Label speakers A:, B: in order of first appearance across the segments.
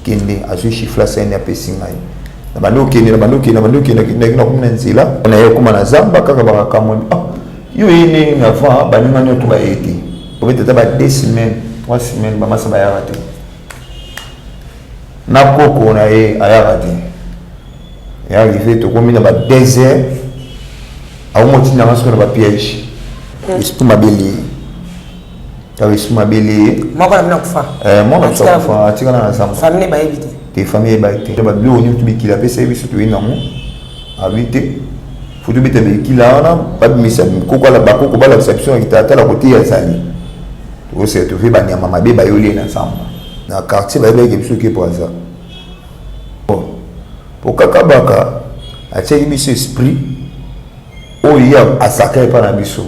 A: Kende, azwi chiffre asani apesi ngai. Na bandi okende, na bandi okende, na bandi okende, nakendaki nakomi na nzela. Na ye okoma na zamba kaka bakakamwa. Ah, yo ye ndenge nini avant baninga nyonso baye te. Obeta ata ba 2 semaines, 3 semaines bamasa bayaka te. Na koko na ye ayaka te. E arrivé tokomi na ba 2 heures. Akomotinda nga sikoyo na ba piège. Esprit mabe lié. Kaka esprit mabe lié.
B: Moko na bino akufa.
A: Eh, moko na biso akufa, atikala na zamba.
B: Famille bayebi te.
A: Te famille ebayi te. Ba biloko nyonso bikila apesa ye biso toye nango. Abi te. Faut tobeta bikila wana babimisa koko ala bakoko balakisa biso na kitalatala kote ye azali. Tokose retrouver banyama mabe bayoli ye na zamba. Na quartier bayebaki biso ke Brazza. Bon, po kaka baka atiaki biso esprit oyo ye asaka epa na biso.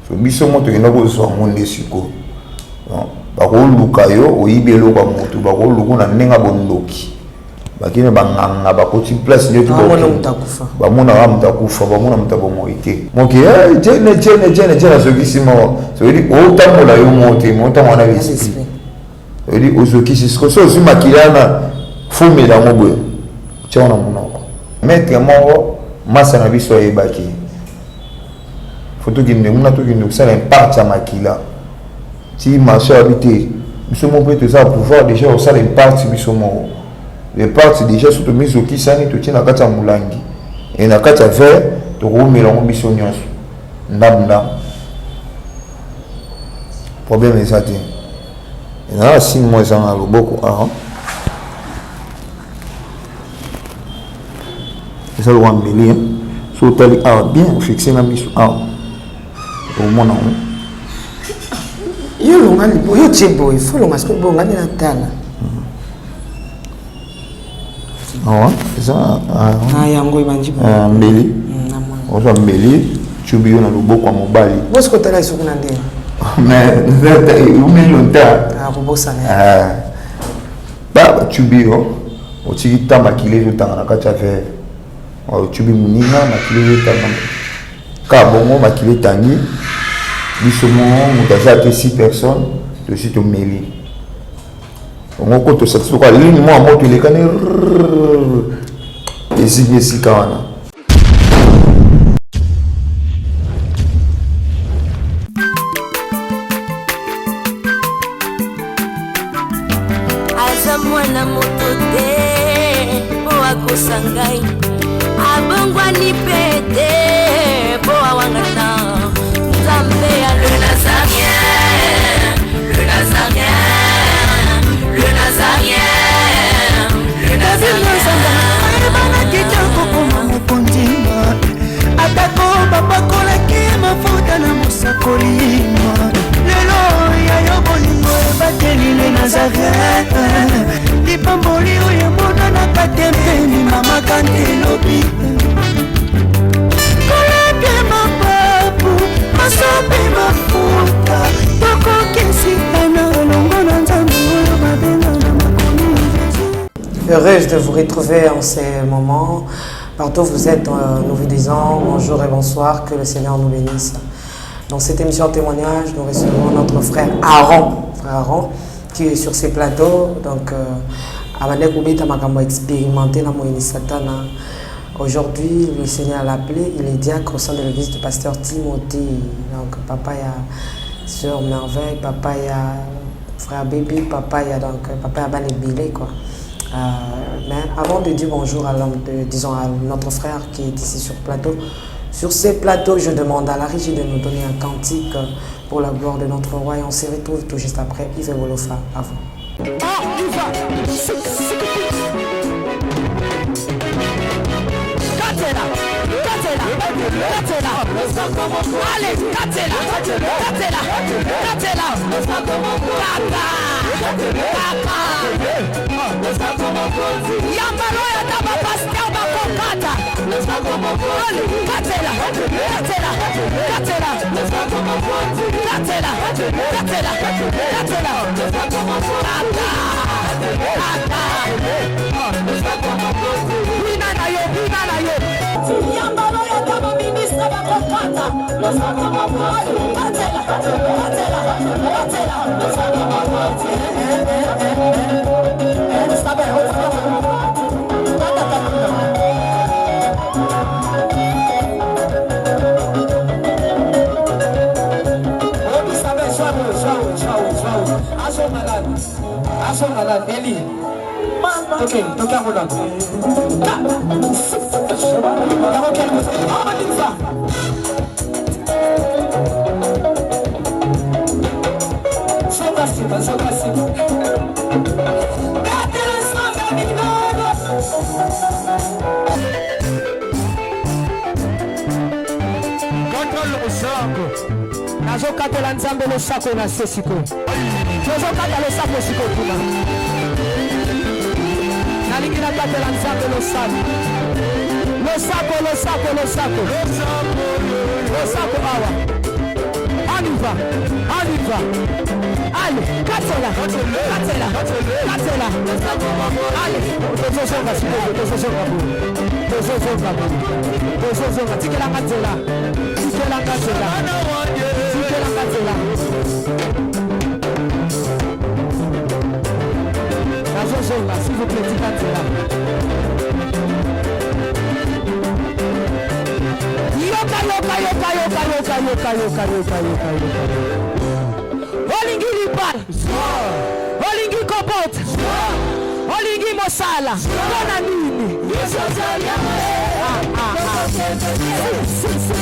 A: So biso mo tokenda kozwa yango nde sikoyo. Bakoluka yo oyibi eloko ya motu, bakoluka na ndenge ya bondoki. Bakende banganga bakoti place nde bamonaka moto akufa, bamona moto ya bomoi te. Moke jene jene jene jene azokisi moko. Soki otambola yo moko te, otambola na l'esprit. Oyebi ozokisi sikoyo so ozwi makila wana fomela yango boye tia na monoko. Maître moko masa na biso ayebaki fo tokende kuna tokende kosala impact ya makila ti marché abi te biso moko mpe toza pouvoir déjà kosala impact biso moko impact déjà so tomizokisani totie na kati ya molangi e na kati ya verre tokomela yango biso nyonso ndambu ndambu problème eza te. Ezala signe moko eza na loboko awa eza lokola mbeli so otali awa bien ofixe na miso awa omona yango.
B: Yo longa libo yo tie boye fo longa sikoyo bonga nde natala
A: awa eza
B: yango ebandi
A: mbeli ozwa mbeli tubi yo na loboko ya mobali.
B: Bosiko tala esuku na ndenge.
A: Mais umeli longtemps.
B: Akobosana.
A: Ba tubi yo otiki ta makila ezotanga na kati ya verre. Otubi moninga makila ezotanga ka bongo makila etangi biso moko moto aza te 6 personnes tosi tomeli. Ongo ko tosati lokola ligne mwa moto elekani eziki esika wana.
C: Aza mwana moto te po akosa ngai, abongwani pe te po awangana Nzambe ya le Nazarien, le Nazarien, le Nazarien, le Nazarien.
D: Ayebanaki te kokoma mokonzi, atako bapakolaki mafuta na mosakoli. Lelo ya yo bolingo ebateli le Nazareth, lipamboli oyo emonanaka te mpeni mama kantelobi. Kolapie mapapu masope mafuta, tokokesitana elongo na Nzambe oyo babenga na makomi Jésus.
B: Heureuse de vous retrouver en ces moments. Partout où vous êtes, nous vous disons bonjour et bonsoir, que le Seigneur nous bénisse. Dans cette émission témoignage, nous recevons notre frère Aaron, frère Aaron, qui est sur ces plateaux. Donc, abandé kobeta makambo expérimenté na moyini satana. Aujourd'hui, le Seigneur l'a appelé, il est diacre au sein de l'église du pasteur Timothée. Donc, papa ya sœur Merveille, papa ya frère Bébé, papa ya donc papa ya bana ebele quoi. Mais avant de dire bonjour à l'homme, de, disons à notre frère qui est ici sur plateau, sur ces plateaux, je demande à la régie de nous donner un cantique pour la gloire de notre roi et on se retrouve tout juste après Yves Wolofa avant.
C: Allez, Katela, Katela, Katela, Kaka, Kaka. Yambalo ya taba pasteur bakokata. Allez, Katela, Katela, Katela, Katela, Katela, Katela, Kaka, Kaka. Bina na yo, bina na yo. Yambalo ya taba ministre bakokata. Katela, Katela, Katela. Ok, toke yango nano. Yango kele obandimisa. Zonga nsima, zonga nsima. Betela nzambe minene.
E: Kata losako.
C: Nazokatela Nzambe losako na se sikoyo. Tozokata losako sikoyo kuna. Nalingi nakatela Nzambe losako. Losako, losako, losako. Losako awa. On y va, on y va. Allez, katela, katela, katela. Allez, tozozonga sikoyo, tozozonga boye. Tozozonga boye. Tozozonga, tikelanga nzela. Tikelanga nzela. Tikelanga nzela. Nazozonga, s'il vous plaît, tika nzela. Yoka, yoka, yoka, yoka, yoka, yoka, yoka, yoka, yoka, yoka. Olingi libala, olingi kobota, olingi mosala, mpo na nini? Ah, ah, ah. Si, si, si.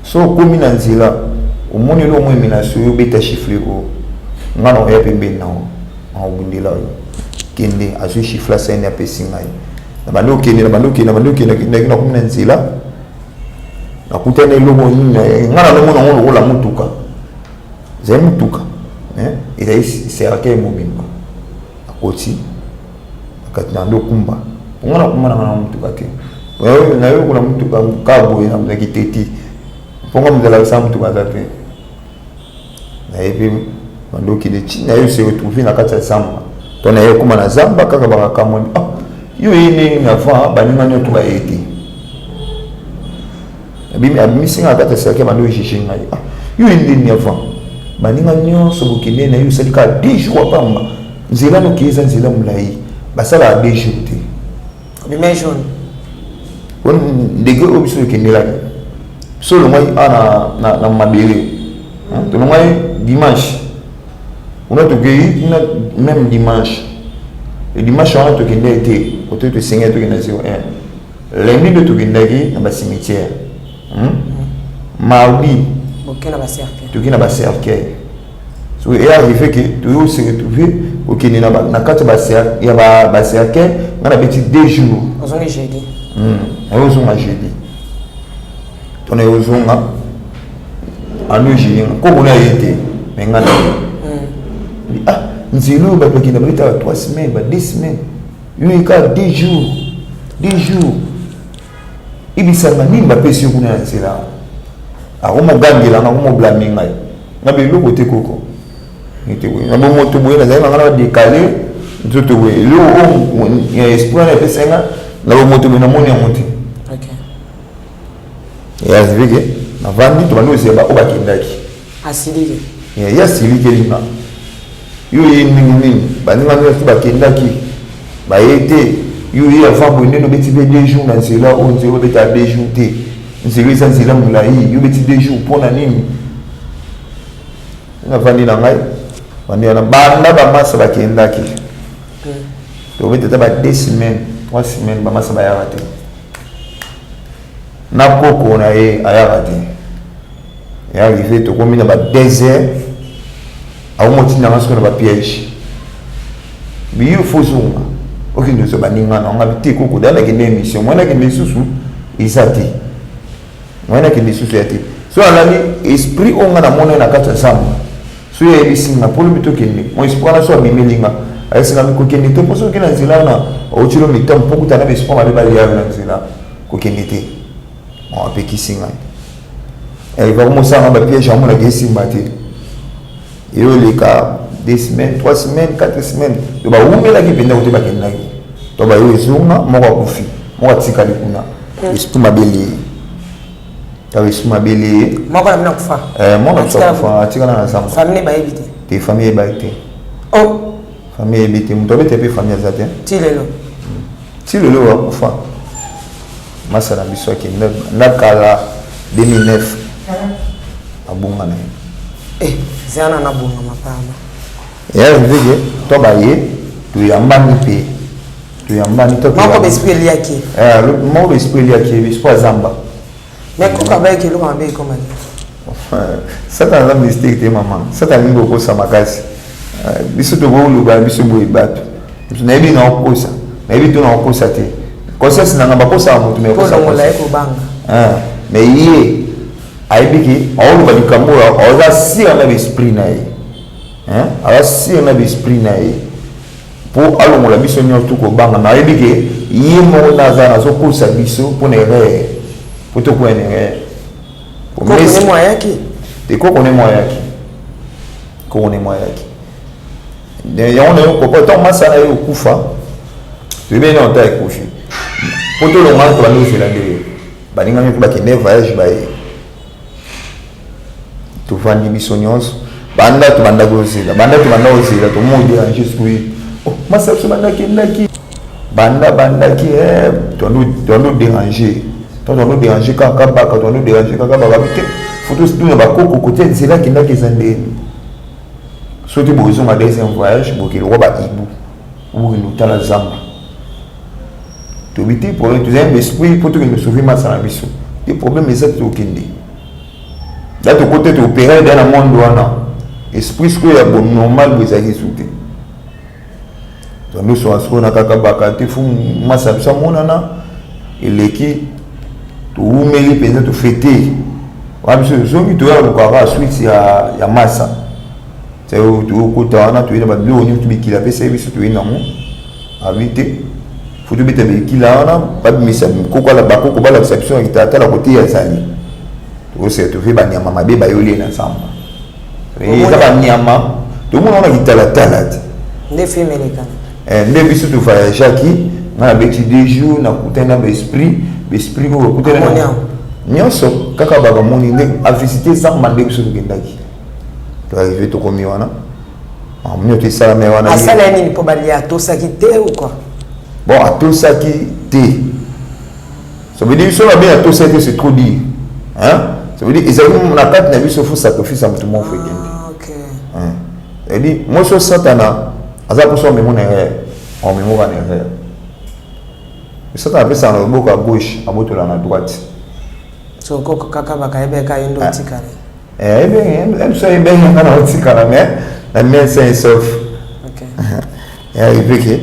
A: So okomi na nzela, omoni eloko moko emenase yo, obeta chiffle oyo, nga nakoya pembeni na yo, nakobundela yo. Kende, azwi chiffle asali nde apesi ngai. Nabandi kokende, nabandi kokende, nabandi kokende, nakendaki nakomi na nzela, nakutani na eloko nini, nga nazomona yango lokola motuka. Ezali motuka, mais ezali cercueil mobimba. Nakoti na kati na ndo kumba. Nga nakumba na nga na motuka te. Nayokola motuka kaka boye na kiteti. Mpo nga moto alakisa motuka aza te. Nayebi bando okende ti naye se retrouver na kati ya zamba. To naye okoma na zamba kaka bakakamwa. Ah, yo ye ndenge nini avant baninga nyonso baye te. Abimisi nga na kati ya cercueil bando juge ngai. Ah, yo ye ndenge nini avant baninga nyonso bokende na yo osali kaka 2 jours ya pamba. Nzela noki eza nzela molai. Basalaka 2 jours te.
B: Lumière jaune.
A: Ndenge oyo biso tokendelaki. Biso tolongwaki awa na mabele. Tolongwaki dimanche. Kuna tokei kuna même dimanche. Le dimanche wana tokendaki te. Kote tosengeli tokenda 01. Lundi nde tokendaki na ba cimetière. Mardi tokei na ba cercueil. So est arrivé que toyo se retrouver okende na na kati ya ba cercueil, nga na beti 2 jours.
B: Ozongi jeudi.
A: Nayo ozonga jeudi. To na yo ozonga anu jeudi koko na ye te mais nga na ye. Ah, nzela oyo bato bakenda babetaka 3 semaines, ba 2 semaines. Yo eka 2 jours. 2 jours. Ibisanga nini bapesi yo kuna na nzela? Akomogangela nga, akomoblame ngai. Nga biloko te koko. Nete boye. Na bomoto boye nazali na nga na décalé nzoto boye. Eloko oyo ya esprit wana epesa nga na bomoto boye namoni yango te. Et arrivé que navandi tobandi kozela baoyo bakendaki.
B: Asiliki.
A: Ye asilikeli nga. Yo ye ndenge nini? Baninga nyonso bakendaki. Baye te. Yo ye avant boye ndenge obeti mpe 2 jours na nzela oyo nzela obetaka 2 jours te. Nzela eza nzela molai. Yo obeti 2 jours mpo na nini? Navandi na ngai. Bandi wana banda bamasa bakendaki. Tobeti ata ba 2 semaines, 3 semaines bamasa bayaka te. Na koko na ye ayaka te. Et arrivé tokomi na ba 2 heures akomotinda nga soki na ba piège. Biyo faut zonga. Okende ozwa baninga na nga te koko da nakende émission. Moi nakende lisusu eza te. Moi nakende lisusu ya te. So alali esprit oyo nga namona na kati ya zamba. So ayebisi nga mpo lobi tokende. Mo esprit wana so abimeli nga. Ayebisi nga kokende te mpo soki okende na nzela wana otilo mitambo mpo kutana na esprit mabe balia yo na nzela kokende te. Bon, apekisi ngai. Arriva komosala nga ba piège amonaka esimba te. Eyoleka 2 semaines, 3 semaines, 4 semaines. To bawumelaki mpenza kote bakendaki. To bayo ezonga moko akufi, moko atikali kuna. Esprit mabe liye. Kaka esprit mabe liye.
B: Moko na bino akufa.
A: Moko na biso akufa, atikala na zamba.
B: Famille bayebi te.
A: Te famille ebayi te.
B: Oh.
A: Famille eyebi te, moto abete mpe famille aza te.
B: Ti lelo.
A: Ti lelo akufa. Masa na biso akende na kala 2009 abunga na ye.
B: Zana na bunga mapamba.
A: Eya arrivé ke to baye toyambani mpe toyambani to
B: moko baesprit eliaki.
A: Eh, moko baesprit eliaki, esprit azamba.
B: Mais koko abayaki eloko mabe ekoma te.
A: Satan aza mistake te, mama. Satan alingi kokosa makasi. Eh, biso tokoloba biso boye, bato nayebi na okosa, nayebi to na okosa te. Conscience nanga bakosaka moto, mais okosa.
B: Kolongola ye kobanga.
A: Eh, mais ye ayebi ke aoloba likambo oyo, aza sûr na baesprit na ye, aza sûr na baesprit na ye mpo alongola biso nyonso tu kobanga. Mais ayebi ke ye moko nde aza nazokosa biso mpo na erreur, mpo tokwea na erreur.
B: Koko ne mo ayaki.
A: Te, koko ne mo ayaki, koko ne mo ayaki. Yango na yo kopa ntango masa na ye okufa, toyebi na ota ekufi mpo tolonga. Tobandi kozela nde balingami mpe bakende voyage, baye tovandi biso nyonso. Banda tobanda kozela, banda tobanda kozela, tomo déranger sikoyo. Oh, masa biso banda akendaki, banda bandaki toando déranger, toando déranger kaka baka, toando déranger kaka baka te. Faut totuna bakoko kote nzela akendaki eza ndeni. Soki bozonga deuxième voyage, bokende lokwa baibu, bokende kotala zamba. Tobi te problème, tozali na esprit mpo tokende sauver masa na biso te. Problème eza te, tokende da tokote toopérer da na monde wana. Esprit sikoyo ya bonormal boye ezalaki su te. Tomisoka sikoyo na kaka baka te. Fu masa biso amonana eleki, towumeli mpenza, tofete wana. Biso tozongi, toya lukaka suite ya masa. Tokota wana, toye na babiloko nyonso bikila apesa ye biso, toye nango. Abi te, faut tobeta bikila wana, babimisa bakoko balakisa biso na kitalatala kote azali. Tokoseka tove banyama mabe bayoli na zamba, eza banyama tomona wana kitalatala te.
B: Nde film elekana.
A: Nde biso tovoyageaki, nga nabeti 2 jours, nakutani na baesprit, baesprit oyo bakutani nyonso kaka bakamoni nde avisite zamba. Nde biso tokendaki, toarrive, tokomi wana, nyonso esalami wana.
B: Asala nini mpo balia? Atosaki te ou quoi?
A: Bon, atosaki te, ça veut dire biso na bien atosaki te, c'est trop dire, hein. Ça veut dire ezali na kati na biso, faut sacrifice ya motu moko ekende. C'est-à-dire mwasi Satana aza mposa omemo na erreur, omemoka na erreur. Satana apesaka na loboko ya gauche, abotola na droite.
B: Sokoko kaka bakayebeka ye nde otikala.
A: Biso ayebeki nga na otikala, mais na main sain et sauf. Arrivé ke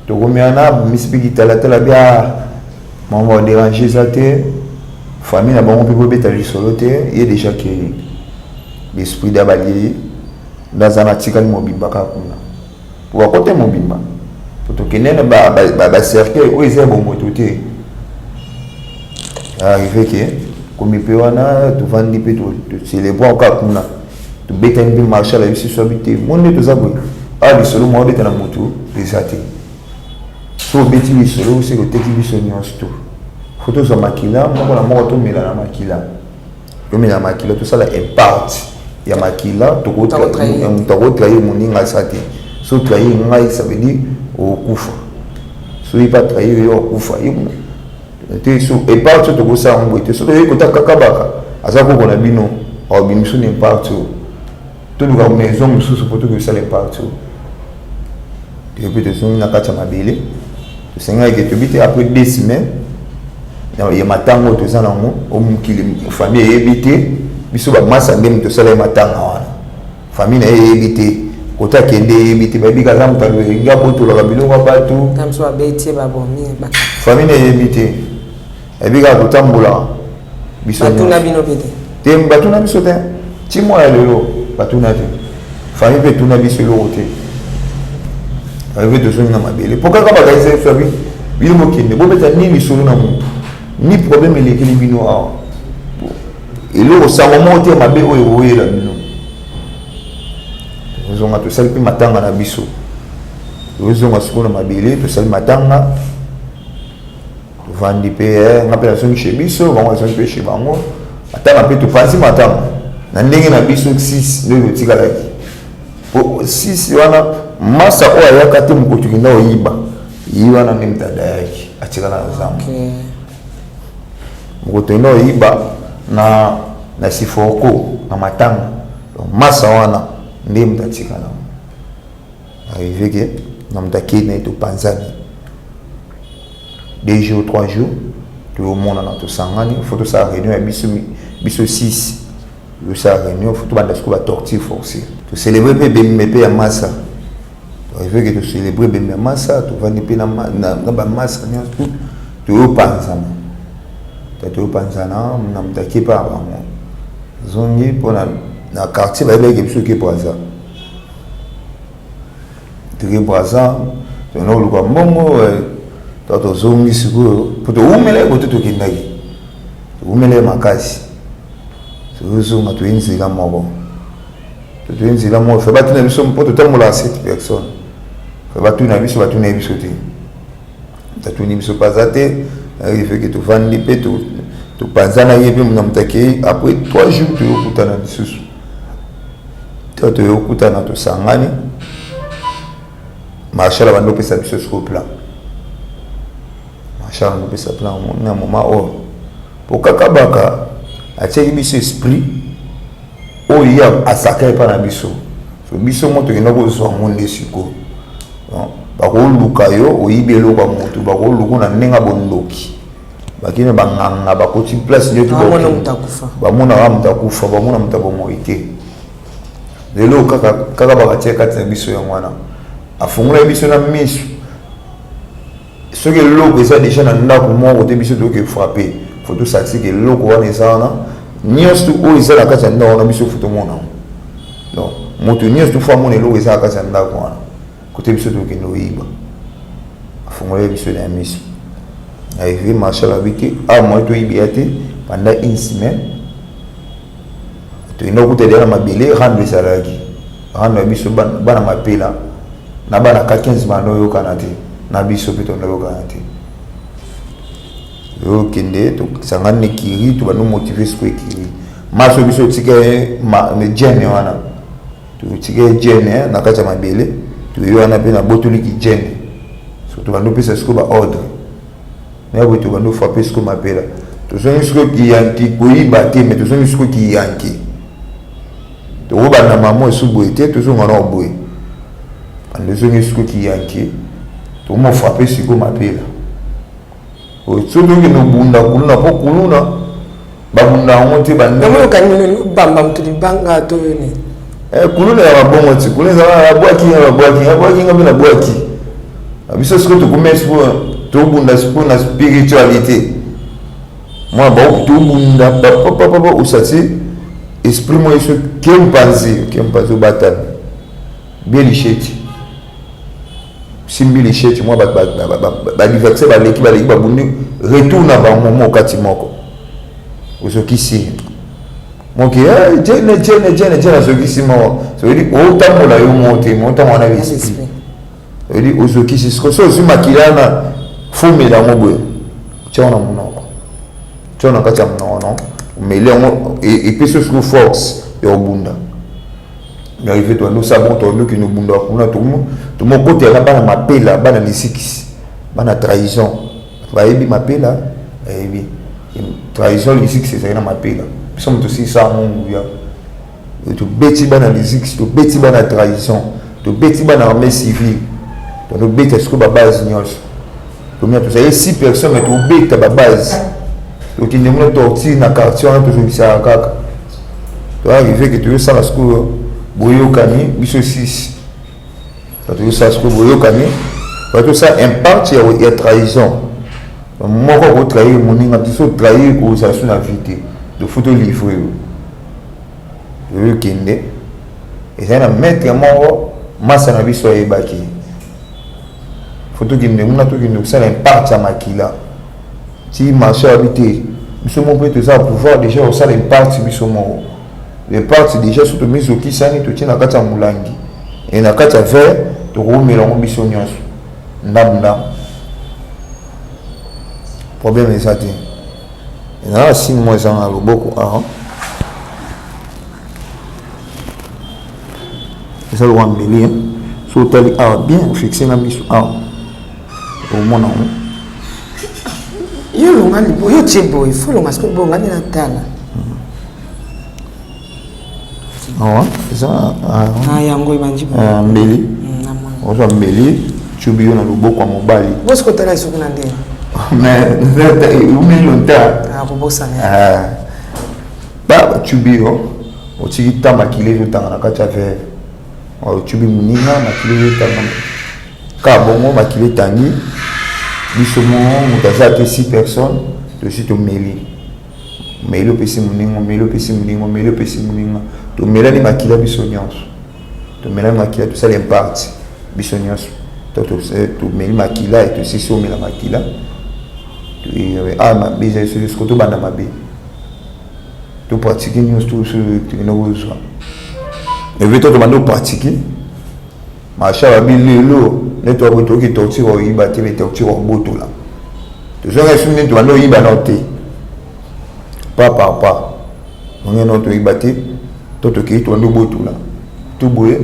A: tokomi wana, abimisi mpe kitalatala bia mambo adéranger eza te. Famille na bango mpe bobeta lisolo te. Ye déjà ke l'esprit da balie ye nde aza na tikali mobimba kaka kuna po bakote mobimba po tokende na bacercueil oyo eza ya bomoto te. Arrivé ke komi mpe wana, tovandi mpe, tocélébrer kaka kuna, tobetani mpe marshal ayebisi so abi te mo nde toza boye awa. Lisolo moko obeta na motu eza te. So obeti lisolo, oseki oteki biso nyonso to faut tozwa makila moko na moko, tomela na makila, tomela makila, tosala impact ya makila. Moto akotrahir moninga aza te. So trahir ngai, ça veut dire okufa. So ye mpe atrahir yo, okufa te. So epart oyo tokosala yango boye te. So toyei kota kaka baka aza koko na bino, aobimiso na impact oyo. Toluka maison mosusu mpo toki kosala impact oyo. Toye mpe tozongi na kati ya mabele. Tosengaki ke tobi te après 2 semaines ya matanga oyo toza nango o mokili, famille eyebi te. Biso bamasa nde moto tosala ye matanga wana. Famille na ye eyebi te, kota akende eyebi te. Bayebi kaza moto alingi abotolaka biloko ya bato. Famille na eyebi te, ayebi kaka kotambola.
B: Biso batuna bino mpe te?
A: Te, batuna biso te. Ti mwa ya lelo batuna te. Famille mpe etuna biso eloko te. Arrivé, tozongi na mabele mpo kaka bakanisa biso abi bino bokende bobeta ni lisolo na motu ni problème elekeli bino awa. Eloko sango moko te ya mabe oyo ekoyela bino. Tozonga, tosali mpe matanga na biso. Tozonga sikoyo na mabele, tosali matanga, tovandi mpe. Nga mpe nazongi chez biso, bango bazongi mpe chez bango. Matanga mpe topanzi matanga na ndenge na biso 6 nde totikalaki po 6 wana. Masa oyo ayaka te, mokoto tokenda koyiba ye wana nde moto adayaki, atikala na zamba. Mokoto tokenda koyiba na siforco na matanga. Donc masa wana nde moto atikala. Arrivé ke na moto akei na ye, topanzani 2 jours, 3 jours, toyomonana, tosangani, faut tosala réunion ya biso, biso six. Tosala réunion, faut tobanda sikoyo batorture forcée. Tocélébre mpe ebembe mpe ya masa. Arrivé ke tocélébre ebembe ya masa, tovandi mpe na bamasa nyonso, toyopanzana. Toyopanzana na moto ake mpe ya bango, zongi mpona na quartier. Bayebaki biso ke Braza, toke Braza, tokenda koluka mbongo. To tozongi sikoyo mpo towumela kote tokendaki, towumela ye makasi. Tozonga, toye nzela moko, toye nzela moko. Fe batuna biso mpo totambolaka sept personnes. Fe batuna biso, batuna ye biso te, tatuni biso mpe aza te. Arrivé ke tovandi mpe topanzana, ye mpe na moto akei. Après 3 jours, toyokutana lisusu. To toyokutana, tosangani, Marshal abandi opesa biso sikoyo plan. Marshal abandi opesa plan na moment oyo, po kaka baka atiaki biso esprit oyo ye asaka epa na biso. So biso mo tokenda kozwa yango nde sikoyo bakoluka yo oyibi eloko ya motu, bakoluka na ndenge ya bondoki, bakende banganga, bakoti place nde bamonaka moto akufa, bamona moto ya bomoi te. Lelo kaka kaka bakatia kati na biso yango wana, afungolaki biso na miso. Soki eloko eza déjà na ndako moko te, biso tokoki frapper. Faut tosatike eloko wana eza wana nyonso oyo eza na kati ya ndako wana, biso faut tomona yango. Donc moto nyonso to faut amona eloko eza na kati ya ndako wana kote biso tokende oyiba. Afungolaki biso na miso. Arrivé, Marshal abi te awa moye toyibi ya te. Pendant une semaine, tokende kokuta deya na mabele rando. Ezalaki rando ya biso bana mapela na bana ka 15, bana oyokana te na biso mpe tonoyokana te. Oyokende, tosangani na ekiri, tobandi motiver siko ekiri maso. Biso tika ye jene wana, totika ye jene na kati ya mabele. Toye wana mpe nabotoliki jene. So tobandi opesa sikoyo baordre na boye, tobandi ofrapper sikoyo mapela. Tozongi sikoyo kiyanki, koyiba te, mais tozongi sikoyo kiyanki. Tokobanda mamo esu boye te, tozonga na boye, bando ezongi sikoyo kiyanki, tokomofrapper sikoyo mapela. So tokende obunda kuluna, mpo kuluna babunda yango te.
B: Bamba moto libanga to nini?
A: Kuluna ya mabongo ti kuluna ezala, abwaki nga, babwaki nga, abwaki nga mpe nabwaki biso. Sikoyo tokomi sikoyo tobunda sikoyo na spiritualité. Mwa tobunda papapapa, osati esprit moko so ke mpanzi, ke mpanzi, obatami bie lisheti, simbi lisheti. Mwa badiverse baleki, baleki, babundi, retour na bango mo okati moko, ozokisi moke jene jene jene jene, azokisi moko. Soyedi otambola yo mo te, mo otambola na l'esprit. Oyedi ozokisi siko so ozwi makila wana, fomela yango boye, tia na monoko, tia na kati ya monoko, no omeli yango, epesi yo siko force ya kobunda. Arrivé, toandi osala bongo, toandi okende obunda kuna, tomokotela bana mapela, bana lisikisi, bana trahison. Bayebi mapela, bayebi trahison, lisikisi ezali na mapela. Biso moto osilisa yango nguya. Tobeti bana lisikisi, tobeti bana trahison, tobeti bana armée civile, tobeta sikoyo babase nyonso. Tomia tozali six personnes, mais tobeta babase, tokende mona torture na quartier wana, tozongisaka kaka. Toarrivé ke toyosala sikoyo boyokani, biso six toyosala sikoyo boyokani, tosala impact ya trahison. Moko akotrahir moninga te, so trahir ozala so na vie te. Donc faut tolivre yo, toyokende. Ezali na maître moko masa na biso ayebaki, faut tokende kuna, tokende kosala impact ya makila. Ti marché abi te, biso moko mpe toza pouvoir déjà kosala impact biso moko. Impact déjà, so tomizokisani, totie na kati ya molangi e na kati ya verre, tokomela yango biso nyonso ndambu ndambu, problème eza te. Ezala na signe moko eza na loboko awa, eza lokwa mbeli. So otali awa bien, ofixe na miso awa, omona yango.
B: Yo longa libo, yo tie boye, fo longa sikoyo bonga nde natala.
A: Awa eza
B: yango ebandi
A: mbeli. Ozwa mbeli, tchubi yo na loboko ya mobali.
B: Bosiko tala esuki na ndenge.
A: Mais umeli longtemps.
B: Ah, kobosana.
A: Ah. Ba tchubi yo, otiki ta makila ezotanga na kati ya verre. Otchubi moninga, makila ezotanga. Ka bongo makila etangi. Biso moko moto aza te 6 personnes, tosi tomeli. Omeli opesi moninga, omeli opesi moninga, omeli opesi moninga. Tomelani makila biso nyonso. Tomelani makila, tosala impact biso nyonso. Tomeli makila, tosisi omela makila. Ah, mabe ezali soki siko tobanda mabe. Topratike nyonso tokende kozwa. Evi to tobanda opratike. Marshal abi lelo nde toyaboyi toyoki torture oyiba te me torture obotola. Tozonga esu nde tobanda oyiba nao te. Pas par pas. Ndenge nao toyiba te to tokei tobanda obotola. To boye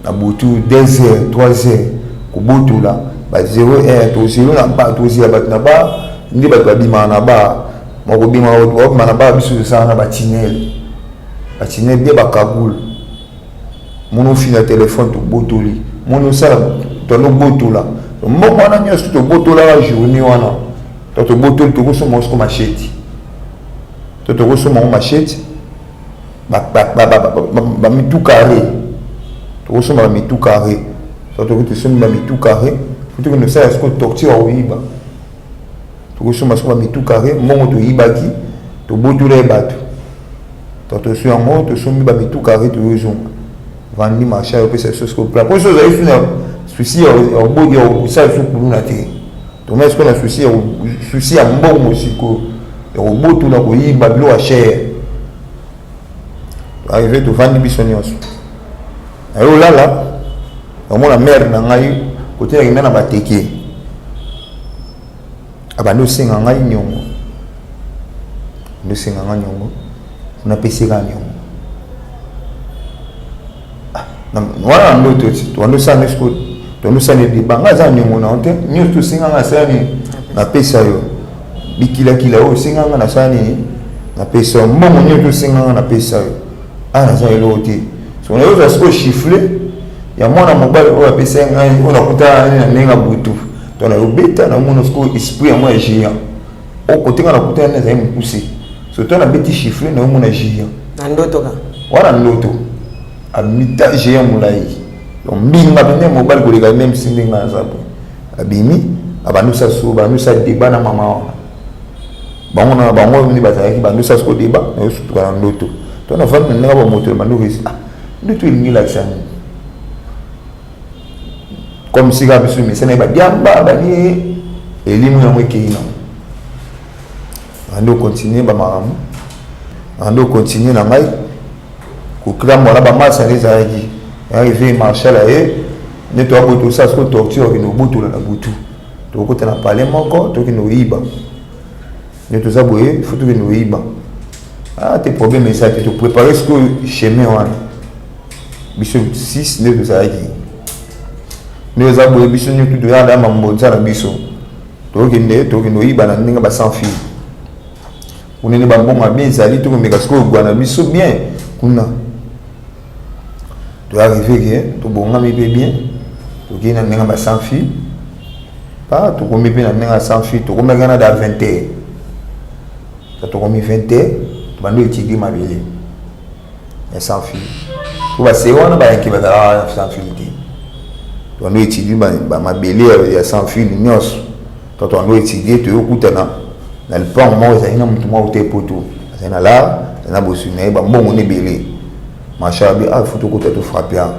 A: na butu 2 heures 3 heures kobotola ba 0 heure tozelo na ba tozela bato na ba nde bato babimaka na ba bakobima bakobima na ba biso tosala na batinel batinel nde bakagule moni ofina telefone tobotoli moni osala tono botola mbongo wana nyonso tobotolaka journée wana to tobotoli tokosomba soko machete to tokosomba ngo machete bamitu carré tokosomba bamitu carré so tokoki tosombi bamitu carré fo tokende kosala siko torture ya koyiba tokosomba soko bamitu carré mbongo toyibaki tobotola ye bato to toswi yango tosombi bamitu carré toyozonga vandi marché ayopesa biso siko plan mpo so ozali su na souci ya kosala biso kuluna te tomai sikoyo na souci ya souci ya mbongo sikoyo ya kobotola koyiba biloko ya chere arrive tovandi biso nyonso naye olala namona mare na ngai kote nakenda na bateke abandi osenga ngai niongo abandi osenga ngai niongo napesi kaka niongo ah, wana na ndoto ti tobandi osala nde sikoyo tobandi osala deba ngai aza na niongo na yo te nyonso tosenga ngai asala nini napesa yo bikilakila oyo osenga ngai nasala nini napesa yo mbongo nyonso osenga ngai napesa yo awa naza eloko te so nayoza sikoyo chiffle ya mwana mobali oyo apesa ngai oyo nakutana na ndenge ya butu to nayobeta namona sikoyo esprit yango ya géant oyo kote ngai nakutana nde azali mokuse so to nabeti chiffle nayomona géant
B: na ndoto ka
A: wana ndoto amita géant molai donc mbinga mpenza mobali koleka meme si ndenge aza boye abimi abandi kosala sikoyo bandi kosala débat na mama wana bango na bango nde bazalaki bandi kosala sikoyo débat nayosutuka na ndoto to nafandi na ndenge bamoto na bandi kokesi ah ndoto elingi elakisa nini comme sika biso misana ye badiamba bani elimu yango ekei nango bandi okontinue bamakambo bandi okontinue na ngai kokrambola bamasa nde ezalaki arrive marshal aye nde toyaboye tosala sikoyo torture okende kobotola na butu tokokota na palais moko tokende koyiba nde toza boye fo tokende koyiba ah te problème eza te toprépare sikoyo chemin wana biso 6 nde tozalaki nde eza boye biso nyoki toyaka na mambonza na biso tokende tokende oyiba na ndenge ba sans fil kuna nde bambongo ya bien ezali tokomeka sikoyo gwa na biso bien kuna toarrive ke tobongami mpe bien tokei na ndenge ba sans fil pa tokomi mpe na ndenge ya sans fil tokomaki wana da 20 heures tokomi 20 heures tobandi etidie mabele ya sans fil po base wana bayanke bazalaka sans fil te toando etidie mabele ya sans fil nyonso to toando etidie toyokutana na lipango moko ezali na motu moko te poto azali na lar azali na boswi na ye bambongo na ebele mashabi ah fo tokota tofrape awa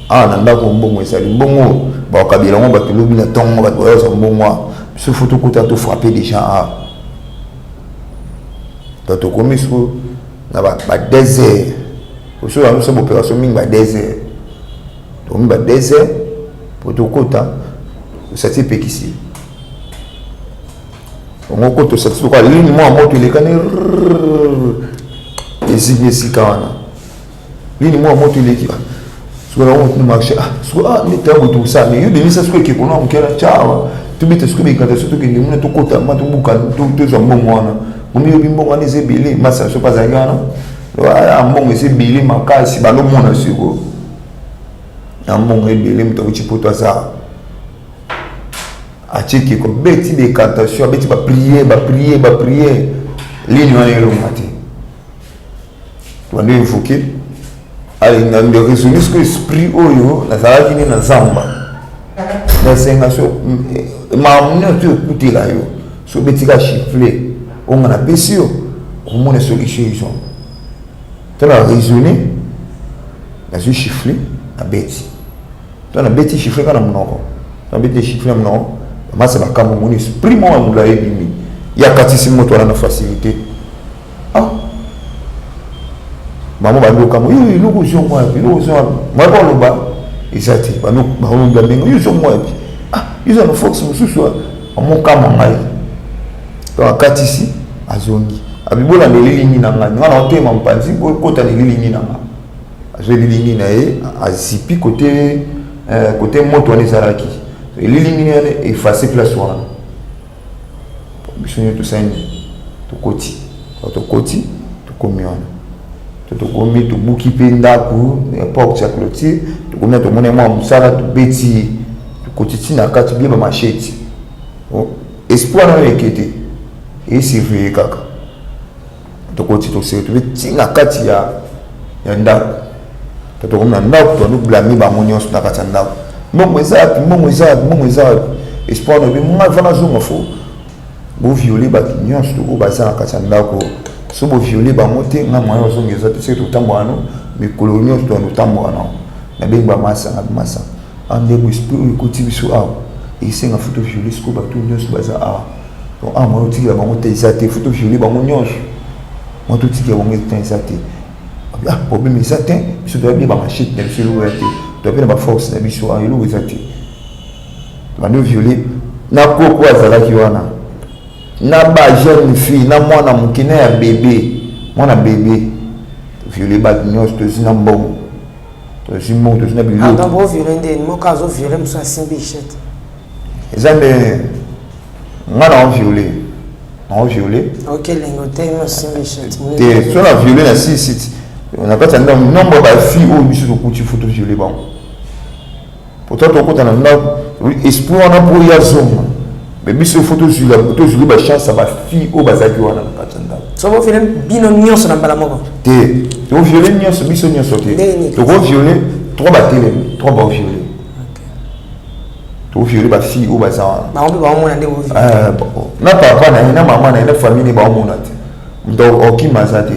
A: awa na ndako mbongo ezali mbongo bakabela yango bato lobi na ntongo bato bayozwa mbongo awa biso fo tokota tofrape déjà awa donc tokomi sikoyo na ba 2 heures oso yango so baopération mingi ba 2 heures tokomi ba 2 heures po tokota osati epekisi ongo kota osati lokola ligne mwa moto elekani eziki esika wana nini mwa moto eleki ah, sikoyo nango moto marché ah sikoyo ah nde tango tosala mais yo bimisa sikoyo ekeko na moke na tyawa tobeta sikoyo bikata so tokende muna tokota ma tobuka tozwa mbongo wana bomi yobi mbongo wana eza ebele masa biso mpe azalaki wana ah, mbongo eza ebele makasi balomona sikoyo. Na mbongo ebele, moto awuti poto aza atie keko, abeti ba incantation, abeti ba prière, ba prière, ba prière, ligne wana elonga te. Tobandi invoquer, alinga nde raisonner sikoyo esprit oyo nazalaki nde na zamba, nasenga so makambo nyonso ekutela yo, so obetika chiffle oyo nga napesi yo, okomona solution ezwa. To na raisonner, nazwi chiffle, nabeti, to nabeti chiffle kaka na monoko, nabeti chiffle na monoko, bamasa bakambo, omoni esprit moko ya molai ebimi, ye akatisi moto wana na facilité. Ah, bango bandi okamwa, yo eloko ozongo wapi, eloko ozongo wapi? Moye baloba eza te, bango bamenga yo ozongo wapi? Ah, yo oza na force mosusu, amokamwa ngai. Donc akatisi, azongi, abibola na elilingi na ngai, ngai na otema mopanzi, bokota na elilingi na ngai. Azwi elilingi na ye, azipi kote kote moto wana ezalaki, elilingi wana efase place wana. Biso nyonso tosali, tokoti, tokoti, tokomi wana, to tokomi, tobuki mpe ndako, porte ya clôture, tokomi na, tomoni mwa mosala, tobeti, tokoti ntina kati, bie bamachete, espoir nayo eke te, esurveille kaka. Tokoti, tosere, tobe ntina kati ya ndako. To tokomi na ndako, toando blame bango nyonso na kati ya ndako: mbongo eza wapi? Mbongo eza wapi? Mbongo eza wapi? Espoir nobi nga va nazonga, fo boviole bato nyonso oyo baza na kati ya ndako. So boviole bango te, nga moyen ozonga eza te. Soki totambola no mikolo nyonso, toando otambola nango. Nabengi bamasa na bamasa andebo, esprit oyo ekoti biso awa esenga fo toviole sikoyo bato nyonso baza awa. Donc awa moyen otikela bango te eza te, fo toviole bango nyonso, moyen totikela bango te eza te. Ah, problème eza te, biso toyabi bamachete na biso, eloko ya te, toyabi na baforce na biso, ah, eloko eza te. Bando viole na koko azalaki wana, na ba jeune fille, na mwana moke, na ya bebe, mwana bebe, viole bato nyonso. Tozwi na mbongo, tozwi mbongo, tozwi na biloko.
B: Boviole nde moko azoviole, mosu asimbi machette?
A: Eza nde nga na oviole, na oviole.
B: Okelengo te, osimbi machette?
A: Te, so na viole na sisi na kati ya ndako, nombre bafille oyo biso tokuti, fo toviole bango. Pourtant tokota na ndako, esprit wana mpo ya zonga, mais biso fo tozwili bachance ya bafille oyo bazalaki wana na kati ya ndako.
B: So boviole bino nyonso na mbala moko?
A: Te, toviole nyonso, biso nyonso te. Tokoviole trois, batelemi trois, baviole, toviole bafille oyo baza wana.
B: Bango mpe baomona nde?
A: Na papa na ye, na mama na ye, na famille ne baomona te, moto okima aza te.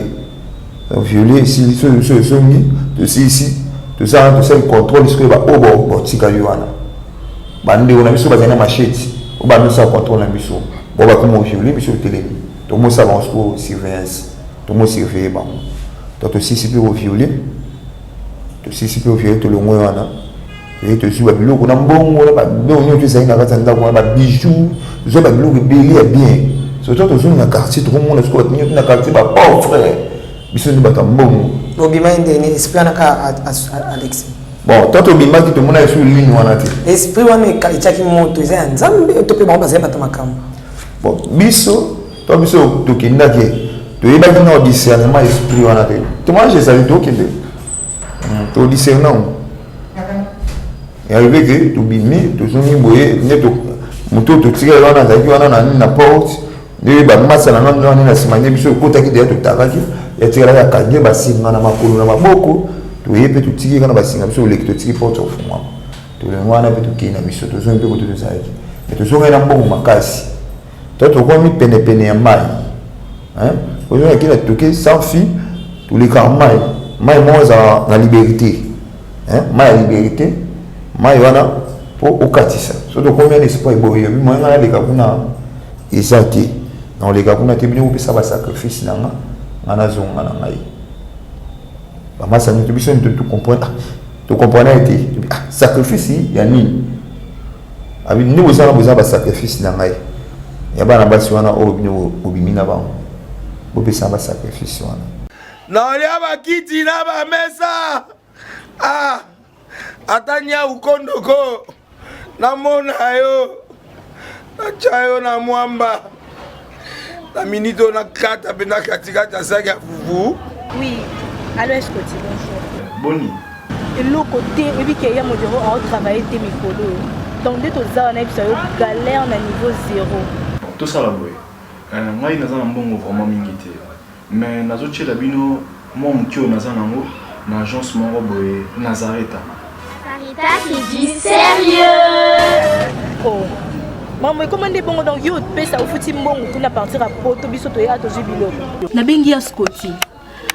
A: Viole esili, so ezongi, tosilisi, tosala, tosali contrôle sikoyo. Baoyo batikali wana, bandeko na biso bazali na machete oyo bandosala contrôle na biso, bo bakoma oviole biso, totelemi, tomosala bango sikoyo surveillance, tomosurveille bango. To tosilisi mpe koviole, tosilisi mpe koviole, tolongwe wana, toye tozwi babiloko na mbongo na babiloko nyonso ezali na kati ya ndako wana, babijou, tozwa babiloko ebele ya bien. Surtout tozongi na quartier, tokomona sikoyo bato nyonso na quartier bapauvre, biso nde bato ya mbongo.
B: Obimaki ndeni? Esprit wana kaka, Alex?
A: Bon, to tobimaki, tomona esu ligne wana te.
B: Esprit wana etiaki moto eza ya Nzambe to mpe bango bazali bato makambo?
A: Bon, biso to biso tokendaki, toyebaki na discernement esprit wana te. Témoignage ezali, tokende todiscerne yango. Arrivé ke tobimi, tozongi boye nde moto totikali wana azalaki wana na nini, na porte, nde bamasa na ngano wana na nsima, nde biso ekotaki deya, totakaki, yatikalaki akangi basinga na makolo na maboko. Toye mpe totiki kaka na basinga, biso oleki, totiki porte ofungwama, tolengo wana mpe tokei na biso, tozongi mpe kote tozalaki. Me tozongai na mbongo makasi. To tokomi penepene ya mai, ozongaki na toke sans fil, tolekaka mai, mai moko ezala na liberté, mai ya liberté, mai wana mpo okatisa. So tokomi wana, espoir eboyi, yobi moyen nga naleka kuna eza te, na oleka kuna te, bino kopesa basacrifice na nga, nga nazonga na ngai. Bamasa nyonso, biso tocomprendre, tocomprendre te sacrifice ya nini. Abi nde boza na, boza basacrifice na ngai ya bana basi wana oyo bino bobimi na bango, bopesa basacrifice wana.
E: Naolia bakiti na bamesa, ah, ata nyau kondoko namona yo, natya yo na mwamba na minute oyo, nakata mpenza katikati ya saki ya fufu.
F: Oui, allô Escoti, bonjour.
G: Boni?
F: Eloko te, oyebi ke ya Modero ao travailler te mikolo oyo. Donc nde toza wana yebisa yo galère na niveau zero.
G: Bon tosala boye ngai naza na mbongo vraiment mingi te mais nazo tiela bino mua muke oyo naza nango na agence moko boye Nazareta.
H: Sarita c'est du sérieux.
F: Oh. Maman ekoma nde bongo donc yo opesa ofuti mbongo kuna partir ya poto biso toya tozwi biloko. Nabengi ya Scotty.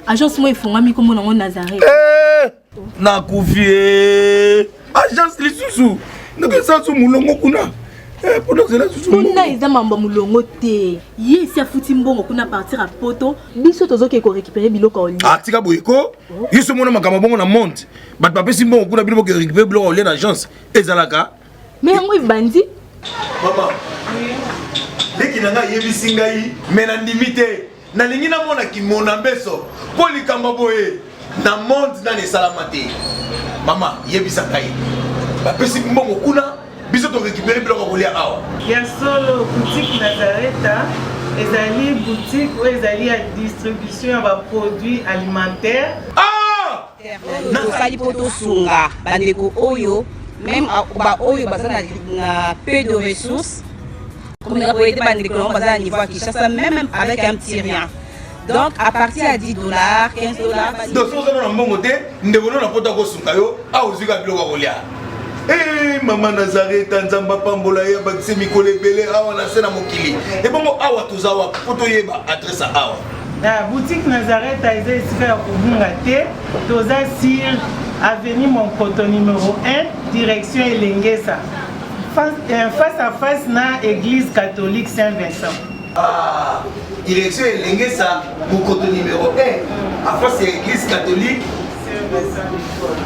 F: Agence moko efongwami kombo nango Nazareth.
E: Eh, nakufi eh. Agence lisusu ndenge eza so mulongo kuna eh, mpona ozela susu
F: kuna eza mambo ya mulongo te ye esi afuti mbongo kuna partir ya poto biso tozokende korécupere biloko ya olia
E: ah, tika boye ko oh. ye so omona makambo bongo na monde bato bapesi mbongo kuna bino boke récupere biloko ya olia na agence ezalaka
F: me yango ebandi
E: mama leki na ngai ayebisi ngai me nandimi te Nalingi namona kimona mbeso mpo likambo boye na monde nani esalama te. Mama yebisa ngai, bapesi mbongo kuna, biso to récupérer biloko ya kolia awa.
I: Ya solo, boutique Nazareta ezali boutique oyo ezali ya distribution ya ba produits alimentaires.
E: Ah!
J: Tosali mpo tosunga bandeko oyo meme baoyo baza na peu de ressources komeka koyede bandeko yango baza na niveau ya Kinshasa meme avec un petit rien donc à partir ya 10 dollars, 15 dollars.
E: Donc soki oza na mbongo te, ndeko no na poto akosunga yo awa ozwi kaka biloko ya kolia. Hey, mama Nazareta, Nzambe apambola ye, abakise mikolo ebele awa na se na mokili. Ebongo awa toza wapi mpo toyeba adresse ya awa?
I: Na boutique Nazareth eza esika ya kobunga te, toza sur avenue Monkoto numero 1 direction Elengesa face, face à face na église catholique Saint-Vincent.
E: Ah, direction Elengesa Monkoto numéro 1 à face ya église catholique Saint-Vincent.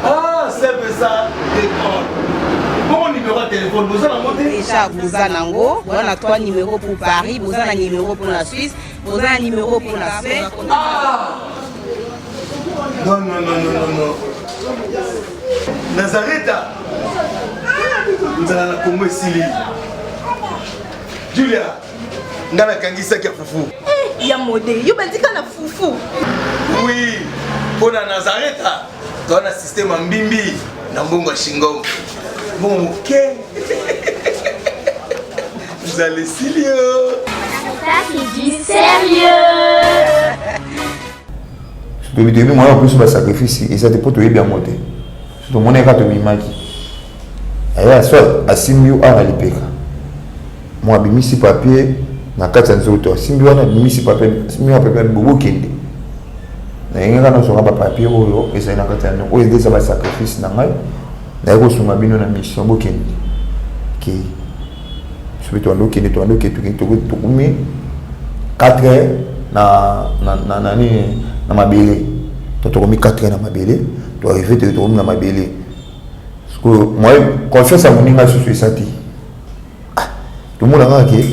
E: Ah, Saint-Vincent de Paul. Bongo numéro ya téléphone boza nango te?
J: Déjà boza nango, boza na 3 numéros pour Paris, boza na numéro pour la Suisse, boza na numéro pour la Spain.
E: Ah! Non, non, non, non, non, non. Nazareta nzala na Congo esili. Julia, nga nakangisaki ya fufu.
F: Eh, ya mode, yo bandika na fufu.
E: Oui, mpo na Nazareta toza na système ya mbimbi na mbongo ya shingom. Mbongo moke. Nzala esili yo.
H: Ça c'est du sérieux.
A: Toyebi toyebi moyen ya ba sacrifice eza te mpo toyebi yango te. Tomoni kaka tobimaki. Aya soit asimbi yo awa na lipeka. Mo abimisi papier na kati ya nzoto, asimbi wana abimisi papier, asimbi wana papier bobo kende. Nayengi kaka nazwaka ba papier oyo ezali na kati ya ndako. Oyo eza ba sacrifice na ngai. Naye kosunga bino na mission bokende. Kei. Soki toando okende toando okende tokende tokomi 4 heures na na na na nini na mabele. To tokomi 4 heures na mabele, to arrive te tokomi na mabele. Sikoyo moi confiance ya moninga susu eza te. Ah, tomona kaka ke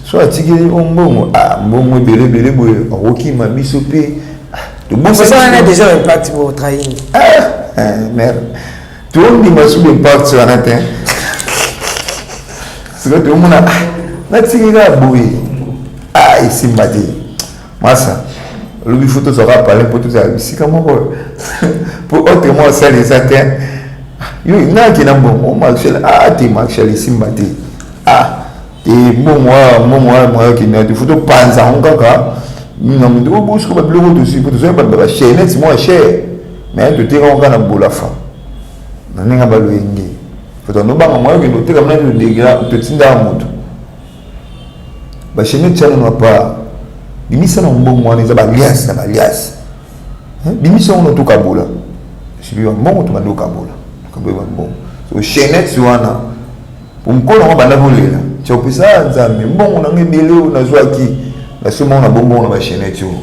A: so atikeli o mbongo, ah mbongo ebele ebele boye akokima biso mpe.
B: Tobosana wana déjà impact bo trahir.
A: Ah, merde. Tondima suki impact wana te. Sikoyo tomona natiki kaka boye, ah esimba te. Masa olobi fo tozwaka pale mpo tozala bisika moko mpo autrement osala eza te. Yo naki na mbongo Marshal, ah te Marshal esimba te. Ah te mbongo awa mbongo awa moyo akende te fo topanza yango kaka na moto oyo bosuka babiloko tozwi mpo tozwaki bachainete mwa cher mais toteka yango kaka na bolafa na ndenge baloyenge fo tondobanga moyo okende oteka mna totindaka moto bachainete tia nano apart bimisa na mbongo wana eza baliase na baliase bimisa yango na tokabola soki bambongo tobandi kokabola tokabola bambongo so chainete wana mokolo yango banda kolela tia opesa Nzambe mbongo nanga ebele oyo nazwaki nasombango na bombongo na bachainete oyo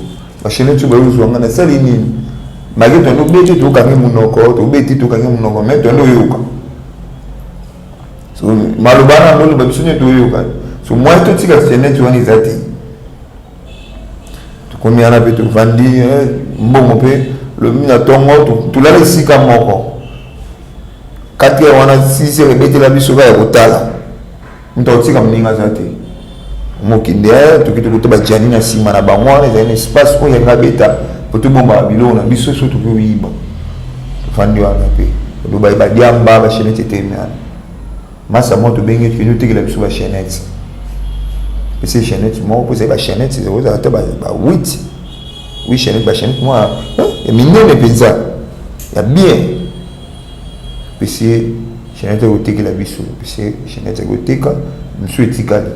A: bachainete oyo bayozwa nga nasali nini make tondi obeti tokangi monoko tobeti tokangi monoko mais tondi oyoka so maloba wana ndoloba biso nde toyoka so mwa totika chainete wana eza te. Tokomi wana mpe tovandi mbongo mpe lobi na ntongo tolala esika moko 4 heures wana 6 heures ebetela biso kaka ya kotala moto akotika moninga aza te mokende toki tokuta bajani na nsima na bango wana ezali na espace oyo yanga beta mpo tobombaka biloko na biso so tokoki koyiba. Tofandi wana mpe. Tobaye badiamba bachaînette etelemi wana. Masa moko tobengi tokende otekela biso bachaînette. Pese chaînette moko mpo ezali bachaînette ekozala ata ba 8 8 chaînette, bachaînette moko ya minene mpenza ya bien. Pese chaînette ekotekela biso, pese chaînette ekoteka mosusu etikali.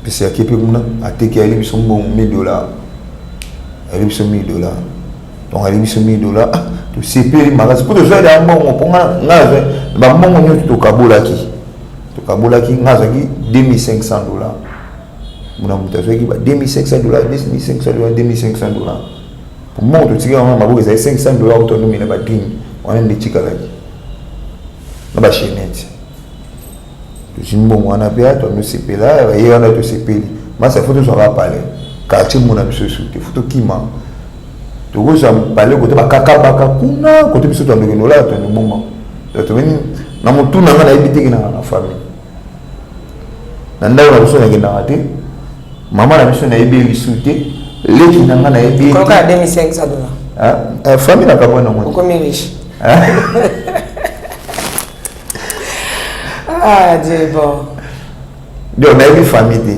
A: Pese ake mpe kuna ateki, ayeli biso mbongo 1000 dollars, ayeli biso 1000 dollars. Donc ayeli biso 1000 dollars, ah, tosepeli makasi mpo tozwaki ya mbongo, mpo nga nga bambongo nyonso tokabolaki, tokabolaki. Nga azwaki 2500 dollars, mona moto azwaki ba 2500 dollars, 2500 dollars, 2500 dollars. Mbongo totikaki yango na maboko ezali 500 dollars, oyo tonomina badrine wana nde etikalaki na bachaînette. Tozwi mbongo wana mpe tonosepela ye wana, tosepeli masa. Fo tozwaka palais quartier mona biso esu te, fo tokima, tokozwa palais kote bakakabaka kuna kote biso twandokende olala twandoboma. Tomeni na motu na nga, nayebi teke nanga na famille na ndako na biso nakendaka te, mama na biso nayebi ye lisu te, leki na nga nayebi ye.
B: Kaka 2500 dollars.
A: Famille na kabwa nango.
B: Okomi riche. Ah, Dieu est bon.
A: Donc nayebi famille te,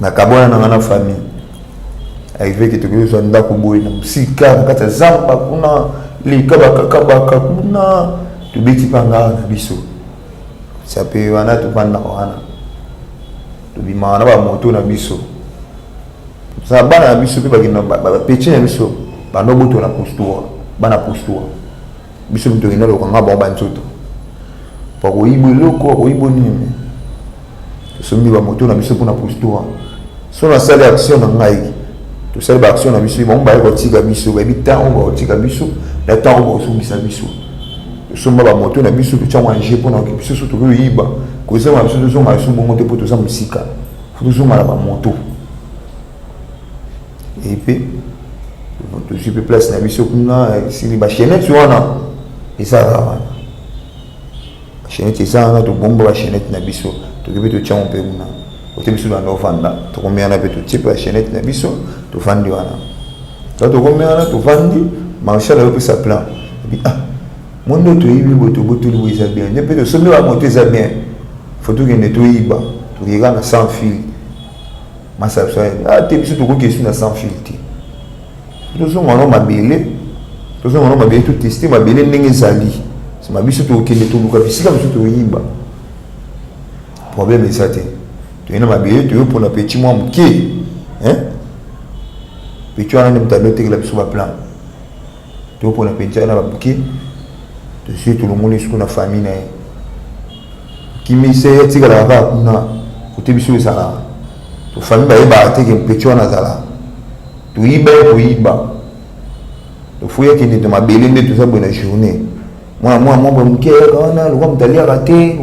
A: nakabwana nanga na famille. Arrivé ke tokoki kozwa ndako boye na mosika na kati ya zamba kuna, leka bakakabaka kuna, tobeti mpa ngaa na biso tia mpe wana, tovandaka wana, tobimaka na bamoto na biso. Za bana na biso mpe bakenda bapeti na biso, bando botola postura, bana postura biso moto okenda lokanga bango banzoto, bakoyiba eloko, bakoyiba nini. Tosombi bamoto na biso mpona postura. So nasali action na ngai, tosali baaction na biso, bango baye kotika biso, bayebi ntango bakotika biso na ntango bakosongisa biso. Tosomba bamoto na biso, totyango ange mpona biso. So tokoki koyiba, kozonga biso, tozonga biso bongo te mpo toza mosika, fo tozonga na bamoto. Epe tozwi mpe place na biso kuna, esili bachaînette wana ezalaka wana, bachaînette eza wana, tobomba bachaînette na biso, toki mpe totyango mpe kuna ote biso banda ofanda. Tokomi wana mpe totie mpe bachaînette na biso, tovandi wana. To tokomi wana, tovandi, marshal ayopesa plan ebi: ah, mondo toyibi boye, tobotoli boye, eza bien nde mpe tosombi bamoto, eza bien, fo tokende toyiba, tokeka na sans fil. Masa biso: ah te, biso tokoki esu na sans fil te, tozonga no mabele, tozonga no mabele, toteste mabele ndenge ezali. Nsima biso tokokende toluka bisika biso toyiba, problème eza te. Toye na mabele, toyopona petit mwa moke, petit wana nde moto ando otekela biso baplan. Toyopona petit wana bamoke, tozwi, tolongoli suku na famille na ye, kimise etikalaka kaka kuna kote biso ezalaka. To famille bayebaka te ke petit wana azalaka. Toyiba ye koyiba, tofuyi akende to mabele nde toza boye na journée. Mwana mwana mwa boye moke ayaka wana lokwa moto aliaka te,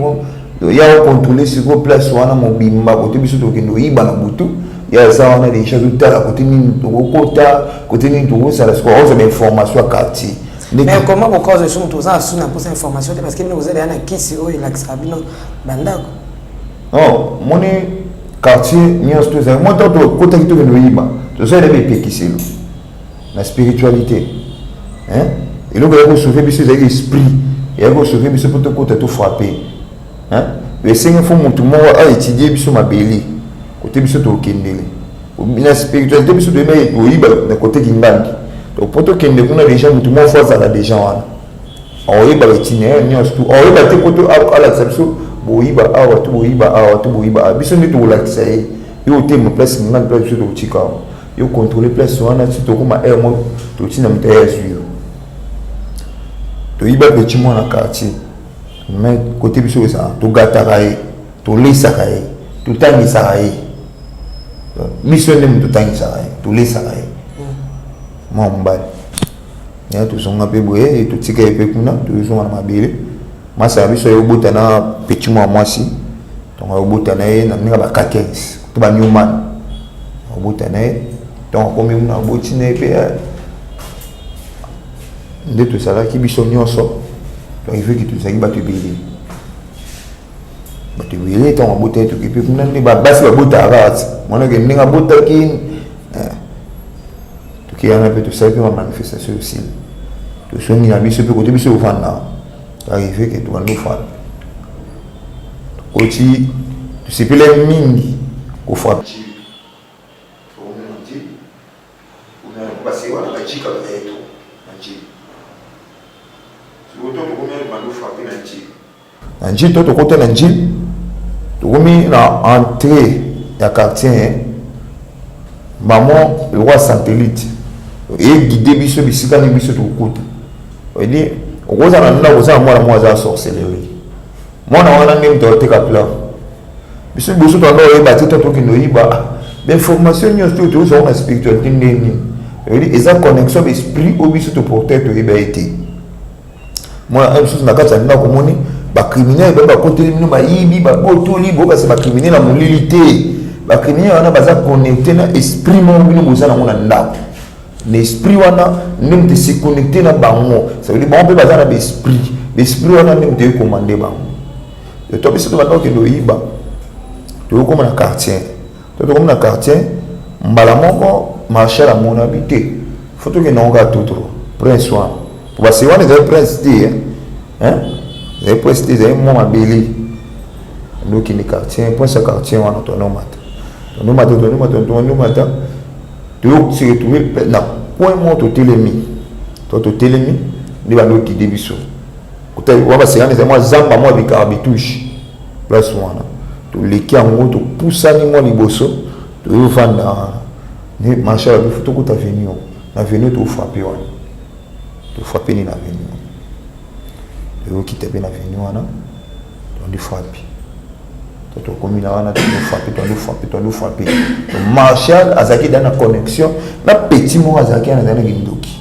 A: ya ocontrôle sikoyo place wana mobimba kote biso tokende oyiba na butu. Ya aza wana deja, azotala kote nini tokokota, kote nini tokosala. Sikoyo akozwa bainformation ya quartier.
B: Mais comment bokozwa esu moto oza asu na mposa information te, parce que bino kozala ya na kisi oyo elakisaka bino bandako?
A: Non, moni quartier nyonso to ezali mwa ntango tokotaki tokende oyiba, tozali na epekiselo na spiritualité. Eloko eyaki kosauve biso ezalaki esprit, eyaki kosauve biso mpo tokota, tofrappe. Esengi fo motu moko aétudie biso mabele kote biso tokendele na spiritualité. Biso toyeba koyiba na kote kingangi, donc mpo tokende kuna déjà motu moko fo azala déjà wana, aoyeba baitinéraire nyonso tu, aoyeba te po alakisa biso boyiba awa to boyiba awa to boyiba awa. Biso nde tokolakisa ye: yo otema place ngani, place biso tokotika awa, yo contrôle place wana. Si tokóma heure moko, totina moto aye azwi yo. Toyiba petit mwana quartier, mais kote biso ezala togataka ye, tolesaka ye, totangisaka ye. Biso nde moto totangisaka ye, tolesaka ye, mwa mobali ya. Tozonga mpe boye, totika ye mpe kuna, tozonga na mabele. Masa ya biso ayobota na petit mwa mwasi. Donc ayobota na ye na ndenge ba K15 to ba Newman, ayobota na ye. Donc akomi kuna, aboti na ye mpe nde tozalaki biso nyonso. Arrivé tozalaki bato ebele, bato ebele. Ntango abotaki, toki mpe kuna nde basi babotaka kaka ti monake ndenge abotaki. Toki wana mpe tosali mpe bamanifestation osili. Tosongi na biso mpe kote biso ofanda. Arrivé ke tobandi ofanda. Tokoti tosepelaki mingi kofrappe. Na Ndjili to tokota na Ndjili tokomi na entrée ya quartier maman lokola satellite eguide biso bisika nini biso tokokuta oyebi okozala na ndako oza na mwana moko aza sorcellerie mwana wana nde moto ateka plan biso liboso toanda oyeba te to tokende oyiba bainformation nyonso oyo tozwa na spiritualité nde nini oyebi eza connexion baesprit oyo biso toporte toyeba ye te mwana mosusu na kati ya ndako omoni bacriminel baye bakoteli bino bayibi babotoli bokasi bacriminel na molili te bacriminel wana baza connecte na esprit moko bino boza nango na ndako na esprit wana nde moto ese connecte na bango ça veut dire bango mpe baza na baesprit baesprit wana nde moto ekomande bango to biso tobanda kokende oyiba toyokoma na quartier To tokomi na quartier mbala moko marshal amonabi te fo tokende yango kaka tout droit prince wana po base wana ezali prince te hein? Ezali prince te ezali mwa mabele ndokende quartier prince ya quartier wana tonomata tonomata tonomata tonomata toyo se retrouver na coin moko totelemi to totelemi nde bando okide biso wa base wana ezali mwa zamba mwa bikarbitouche place wana toleki yango topusani mwa liboso toyovanda wana nde marshal abi fo tokota avenue oyo na avenue tofrape wana tofrape nini na avenue wana toyokita mpe na avenue wana tondi frape to tokomi na wana tofrape tondi frape tondi frape marshal azalaki da na connexion na petit moko azalaki wana azali na kindoki.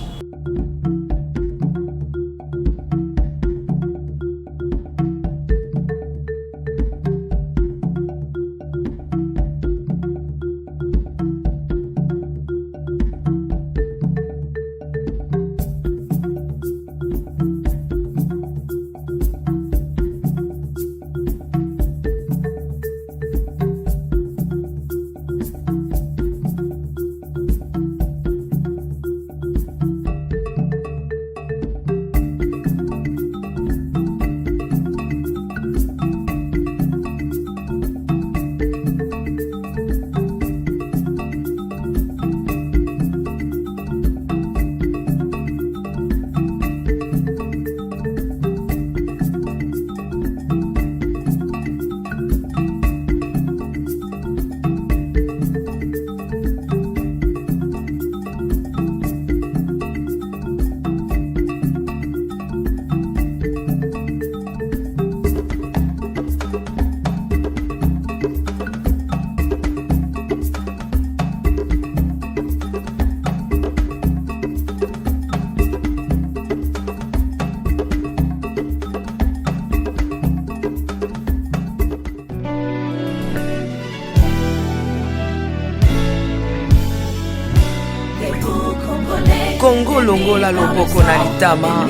K: Kongo longola loboko na litama,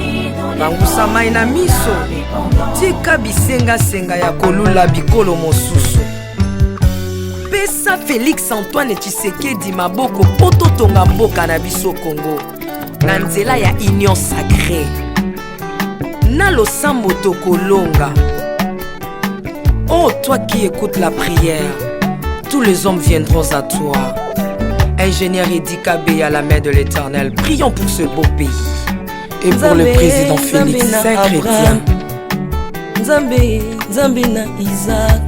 K: pangusa mai na miso, tika bisengasenga ya kolula bikolo mosusu. Pesa Felix Antoine Tshisekedi maboko mpo totonga mboka na biso Kongo na nzela ya Union Sacree. Na losambo tokolonga. Oh, toi qui écoutes la prière, tous les hommes viendront à toi. Ingénieur Eddy Kabeya, la main de l'Éternel, prions pour ce beau pays.
B: Et pour le président Félix, saint chrétien.
D: Nzambe, Nzambe na Isaac,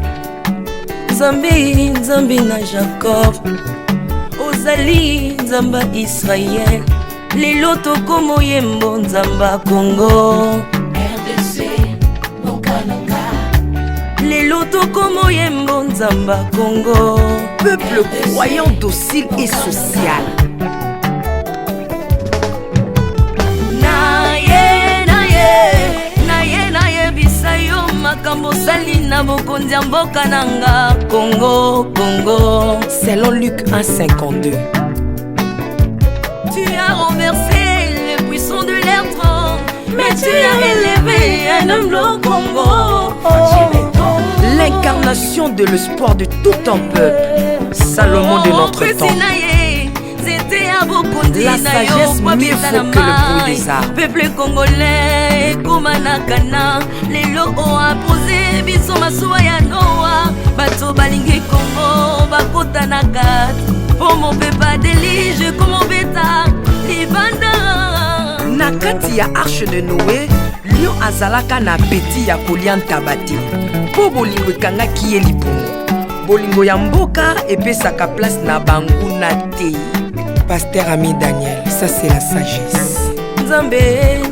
D: Nzambe, Nzambe na Jacob, ozali Nzambe Israël, lelo tokomo yembo Nzamba Congo. RDC, mboka na nga. Lelo tokomo yembo Nzamba Congo.
K: Peuple croyant, docile et social.
D: Na ye, na ye, na ye, nayebisa yo makambo osali na bokonzi ya mboka na nga Congo, Congo.
K: Selon Luc 1,52.
D: Tu as renversé le puissant de l'air grand, mais tu as élevé un homme au Congo.
K: L'incarnation de l'espoir de tout un peuple, Salomon de notre temps.
D: Nzete ya bokonzi. Mokonzi
K: La
D: na
K: sagesse
D: yo po
K: mieux
D: abeta na
K: vaut que le bruit
D: mai.
K: des armes.
D: Peuple congolais ekóma na kana. Lelo oapose biso masuwa ya Noa. Bato balingi Kongo bakota na kati mpo mopepa delige komobeta libanda.
K: Na kati ya arche de Noé, lion azalaka na apeti ya kolia ntaba te, mpo bolingo ekangaki ye libumu. Bolingo ya mboka epesaka place na banguna te. Pasteur Ami Daniel, ça c'est la sagesse.
D: Nzambe,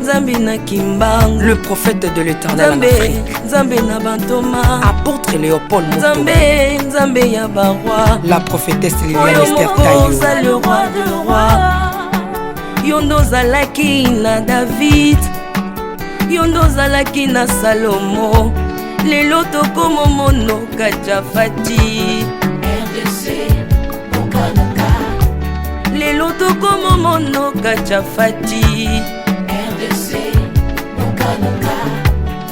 D: Nzambe na Kimbangu.
K: Le prophète de l'Éternel en
D: Nzambe,
K: Afrique.
D: Nzambe na bantoma.
K: Apôtre Léopold Moto.
D: Nzambe, Nzambe ya baroi.
K: La prophétesse Liliane
D: Oyo
K: Esther
D: moko
K: Tayo.
D: oza le roi de roi. Yo nde ozalaki na David, yo nde ozalaki na Salomo, lelo tokomomonoka Jafati. Lelo tokomomonoka Jafati.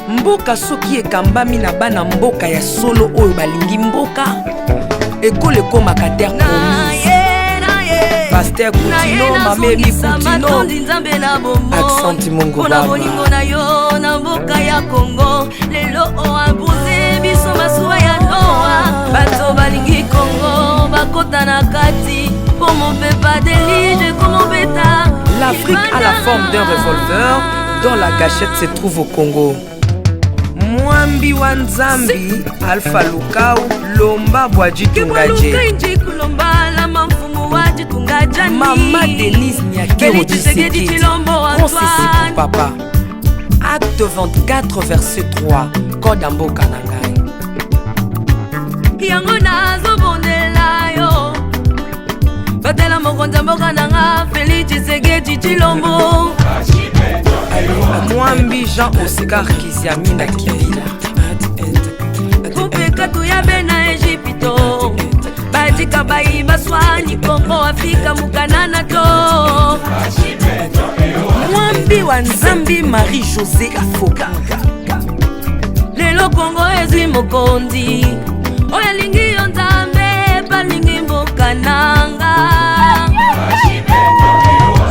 K: Mboka soki ekambami na bana mboka ya solo oyo balingi mboka, ekolo ekomaka terre promise. Pasteur Kutino, Mame Emi
D: nazongisa
K: Kutino.
D: matondi Nzambe na bomoi
K: Accent Mongo
D: mpona
K: Baba.
D: bolingo na yo na mboka ya Kongo. Lelo oimpose biso masuwa ya Noa. Bato balingi Kongo bakota na kati mpo mopepa delige komobeta.
K: L'Afrique a la forme d'un revolver dont la gâchette se trouve au Congo. Mwambi wa Nzambi, Alpha Lukau, Lomba Bwadjitungaje.
D: Lukainji kulombala mamfumu wa jitunga jani.
K: Mama Denise Nyakero
D: Félix Tshisekedi
K: Tshisekedi,
D: Tshilombo
K: Prends ceci
D: Antoine.
K: pour papa. Acte 24, verset 3. Code ya mboka na ngai.
D: Yango nazobondela yo, batela mokonzi ya mboka na nga Félix Tshisekedi Tshilombo.
K: Mwambi Jean Oscar Kiziamina Kibila.
D: Kupeka tuyabe na Ejipito, badika bayi baswani Kongo Afrika mukanana to.
K: Mwambi wa Nzambi Marie-José Afoka.
D: Lelo Kongo ezwi mokonzi oyo alingi yo Nzambe, balingi mboka nanga.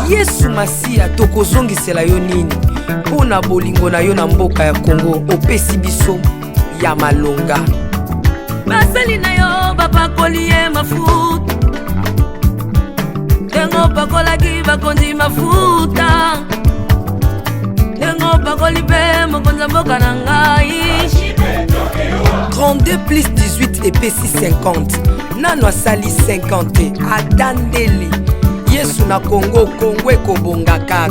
K: Yesu Masiya, tokozongisela yo nini mpo na bolingo na yo na mboka ya Kongo opesi biso ya malonga?
D: Basali na yo bapakoli ye mafuta, ndenge opakolaki bakonzi mafuta, ndenge opakoli mpe mokonzi ya mboka na ngai.
K: 32 plus 18 epesi 50. Nano asali 50 te, ata ndele. Yesu na Kongo, Kongo ekobonga kaka.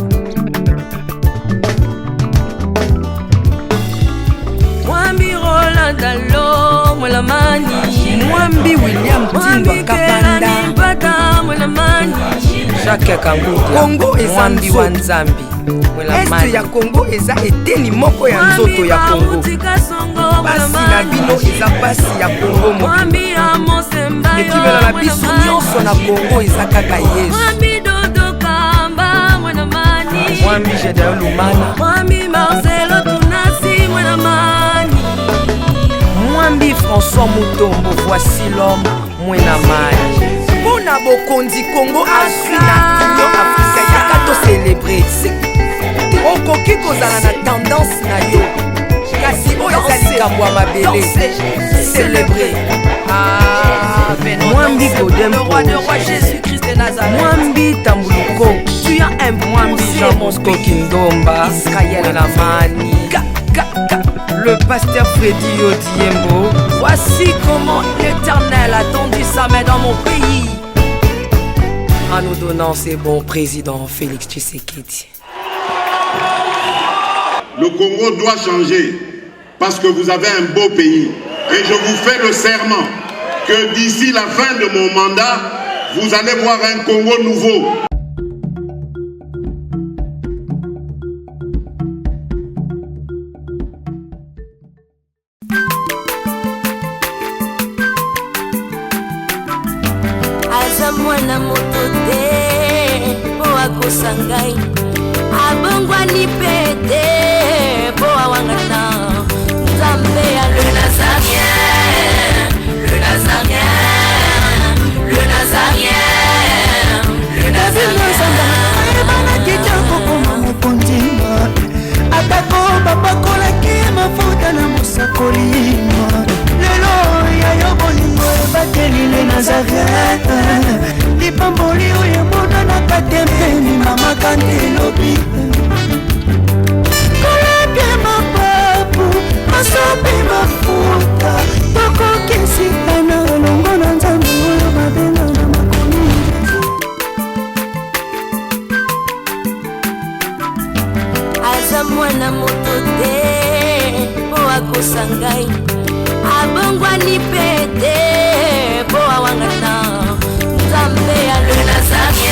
D: Mwambi Roland Dalo Mwelamani.
K: Mwambi William Tindwa Kapanda.
D: Kelani Mpata Mwelamani.
K: Jacques Kangudia. Kongo eza
B: Mwambi wa
K: nzoto.
B: Nzambi.
K: Este ya Kongo eza eteni moko ya nzoto ya Kongo.
D: Bauti Kasongo.
K: Pasi na bino eza pasi ya Kongo mobimba.
D: Mwambi Amosembayo.
K: Ekimelo na biso nyonso na Kongo eza kaka Yesu.
D: Mwambi Dodo Kamba Mwelamani.
K: Mwambi Gedeon Lumana.
D: Mwambi Marcelo Tunasi Mwelamani.
K: Mwambi François Mutombo, voici l'homme Mwenamani. Mpo na bokonzi Kongo azwi na Union africaine, yaka tocelebre. Okoki kozala na tendance na yo, kasi oyo eza likambo ya mabele. Celebre. Mwambi Godem,
C: Le roi de rois Jésus-Christ de Nazareth.
K: Mwambi Tambuluko.
C: Tu as imposé
K: Mwambi Jean
C: mon
K: Bosco
C: pays.
K: Kindomba
C: Israël.
K: Mwenamani. Le pasteur Freddy Yodiembo.
C: Voici comment l'Éternel a tendu sa main dans mon pays.
K: En nous donnant ce bon président Félix Tshisekedi.
L: Le Congo doit changer parce que vous avez un beau pays. Et je vous fais le serment que d'ici la fin de mon mandat, vous allez voir un Congo nouveau.
D: Aza mwana moto te mpo akosa ngai, abongwani mpe te mpo awangana. Nzambe ya le Nazarien, le Nazarien, le Nazarien, le Nazarien.
M: Bapakolaki ye mafuta na mosakoli. Lelo ya yo bolingo ebateli le Nazareth. Lipamboli oyo emonanaka te mpe mimamaka nde lobi. Kolapia mapapu masopi mafuta tokokisikana elongo na Nzambe oyo babenga na makomi.
D: Aza mwana moto te mpo akosa ngai, abongwani mpe te mpo awangana Nzambe ya le Nazareth.